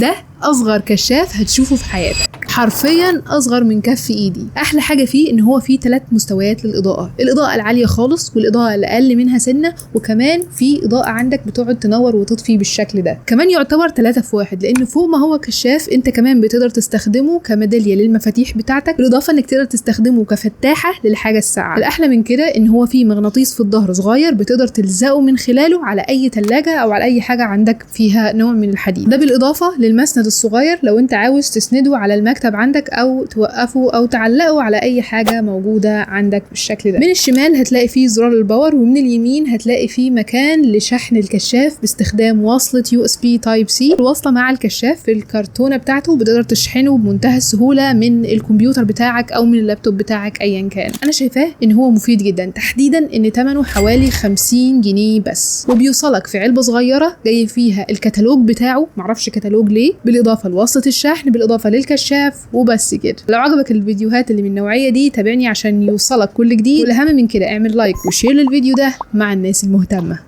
ده اصغر كشاف هتشوفه في حياتك، حرفيا اصغر من كف ايدي. احلى حاجة فيه ان هو فيه 3 مستويات للاضاءة، الاضاءة العالية خالص والاضاءة الاقل منها سنة، وكمان في اضاءه عندك بتقعد تنور وتطفي بالشكل ده. كمان يعتبر 3 في 1، لان فوق ما هو كشاف انت كمان بتقدر تستخدمه كميداليه للمفاتيح بتاعتك، بالاضافة انك تقدر تستخدمه كفتاحه للحاجة الساقعه. الاحلى من كده ان هو فيه مغناطيس في الظهر صغير بتقدر تلزقه من خلاله على اي ثلاجه او على اي حاجة عندك فيها نوع من الحديد. ده بالاضافة للمسند الصغير لو انت عاوز تسنده على المكتب عندك او توقفه او تعلقه على اي حاجة موجودة عندك بالشكل ده. من الشمال هتلاقي فيه زرار ال power، ومن اليمين هتلاقي فيه مكان لشحن الكشاف باستخدام وصله USB Type C. الوصلة مع الكشاف في الكرتونه بتاعته بتقدر تشحنه بمنتهى السهولة من الكمبيوتر بتاعك او من اللابتوب بتاعك ايا كان. انا شايفاه ان هو مفيد جدا، تحديدا ان ثمنه حوالي 50 جنيه بس، وبيوصلك في علبة صغيرة جاي فيها الكتالوج بتاعه، معرفش كتالوج ليه، بالاضافة لوصله الشحن، بالاضافة للكشاف، وبس كده. لو عجبك الفيديوهات اللي من النوعية دي تابعني عشان يوصلك كل جديد، والاهم من كده اعمل like و share للفيديو ده مع الناس المهتمة.